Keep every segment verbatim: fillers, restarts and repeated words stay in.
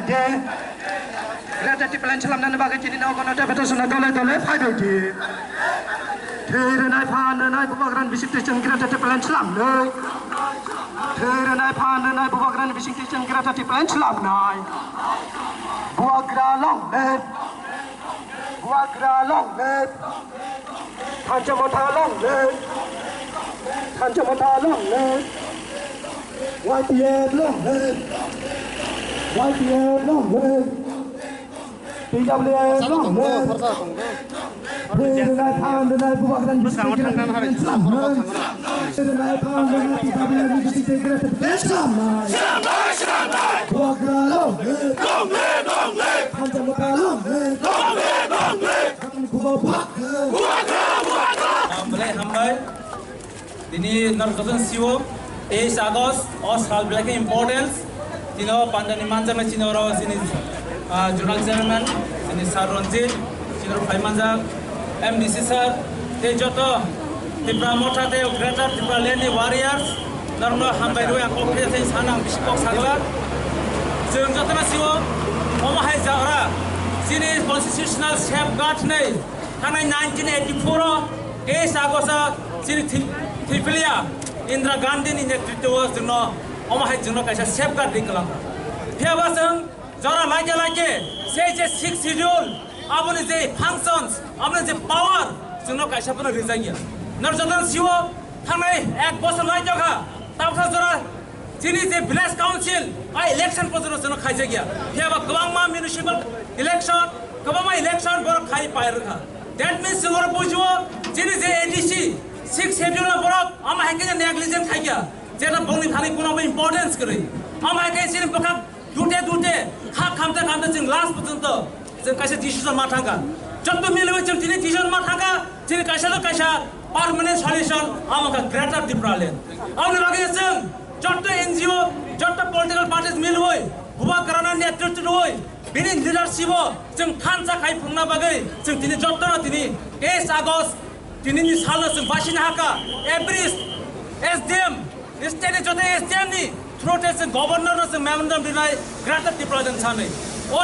Greater Tipraland slamnani bagwi chini nogo no tei beta sona dole dole phai bai di. Thwi rwnai phan rwnai bubagrani bising twi chwng Greater Tipraland slamnai. Thwi rwnai phan rwnai bubagrani bising twi chwng Greater Tipraland slamnai. Bubagra long live. Bubagra long live. Thansa Motha long live. Thansa Motha long live. Y T F long live. Y T F long live. T W F long live. Thwi rwnai phan rwnai bubagrani bising twi chwng Greater Tipraland slamnai. Thwi rwnai phan rwnai T W F ni bising twi chwng Greater Tipraland slamnai. Bubagra long live. Thansa Motha long live. Hambai, hambai. Tini norok jotono sio, teis August, o sal belai khe importance. Tino pandani manjaknai chini oro chini, ah, Zonal Chairman, chini Sir Ranjit, chini oro phai manjak, M D C Sir, tei joto Tipra Motha tei Greater Tipraland ni warriors, norokno hambai rwi ang kok khe thai sana ang bisi kok sagla. Chwng jotono sio, omo hai jagra, chini constitutional safeguard nei, thangnai nineteen eighty-four o, teis August o chini thwi-, thwiphilia Indira Gandhi ni netritwo o chwngno omo hai chwngno kaisa safeguard ri kwlangkha. Phiya ba chwng jora laike laike sei je sixth schedule, aboni je functions, aboni je power chwngno kaisa phano rijak ya. Nor jotono sio thangnai ek bosor laijak kha, tabukha jora chini je village council, a election pojoro chwngno khaijak ya. Phiya ba kwbangma municipal election, kwbangma election borok khai pai rwkha. That means, chwng oro bujiwo, chini je A D C, sixth schedule no borok, ama hai khe negligent khai kha, jeta bongni thani kuno importance kwrwi. Ama hai khe chini bwkhak dute dute, kha khamta khamta chwng last porjonto chwng kaisa decision ma thangkha. Jotto miliwi chwng tini decision ma thangkha, chini kaisa no kaisa permanent solution, ama kha Greater Tipraland. Aboni bagwi chwng jotto N G O, jotto political parties miliwi, Bubagrano netritwo rwi, bini leadership o chwng thansa khai phungna bagwi chwng tini jottono tini teis August tini ni salno chwng basina hakha, every S D M, state ni joto S D M ni through te chwng governor no chwng memorandum rinai Greater Tipraland sanwi. O,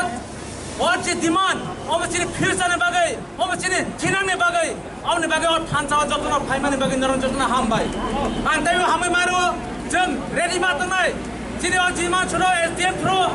o je demand, omo chini future ni bagwi, omo chini thinang ni bagwi, Aboni bagwi o thansa o jotono phaimani bagwi norok jotono hambai. Ang teibo hambai maro, chwng ready ma tongnai. Chini o jima chwno S D M through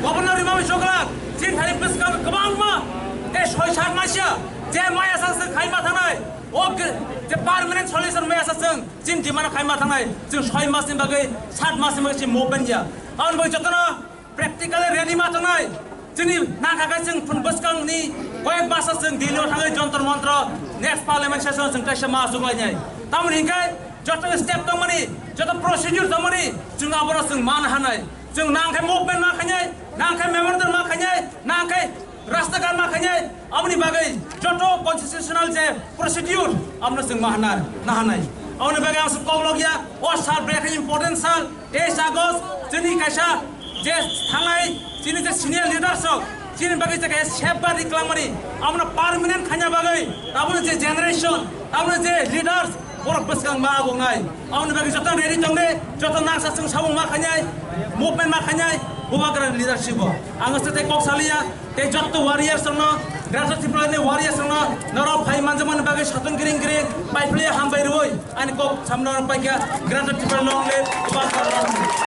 governor Rimami Chokla, chini thani bwskango kwbangma tei soi sat masia je maya sa chwng khaima thangnai. O je permanent solution maya sa chwng chini jimano khaima thangnai. Chwng soi masni bagwi, sat masni bagwi chini movement ya. Aboni bagwi jotono practically ready ma tongnai. Chini nangkha khe chwng phun bwskangni koyek basa chwng Delhi o thangwi Jantar Mantar next parliament session o chwng kaisa ma achuk lainai. Tamoni hinkhe joto step tongmani, joto procedure tongmani chwng abono chwng man hanai. Chwng nangkhe movement ma khainai, nangkhe memorandum ma khainai, nangkhe rasta ghat ma khainai. Aboni bagwi joto constitutional je procedure abono chwng ma hana, na hanai. Aboni bagwi ang se kok logya, o sal brekhe important sal, teis August, chini kaisa je thangnai, chini je senior leaders rok, chini bagwi je kaisa safeguard ri kwlangmani, abono permanent khaina bagwi, tabukni je generation, tabukni je leaders, borok bwskang ma agongnai. Aboni bagwi joto ready tongnai, joto nangsa chwng samung ma khainai, movement ma khainai, Bubagra leadership o. Ang se tei kok saliya, tei joto warriors rokno, Greater Tipraland ni warriors rokno, norok phai manjakmani bagwi satung gring gring, paiphlaiya hambai rwi, ani kok samno paikha, Greater Tipraland long live, Bubagra long live.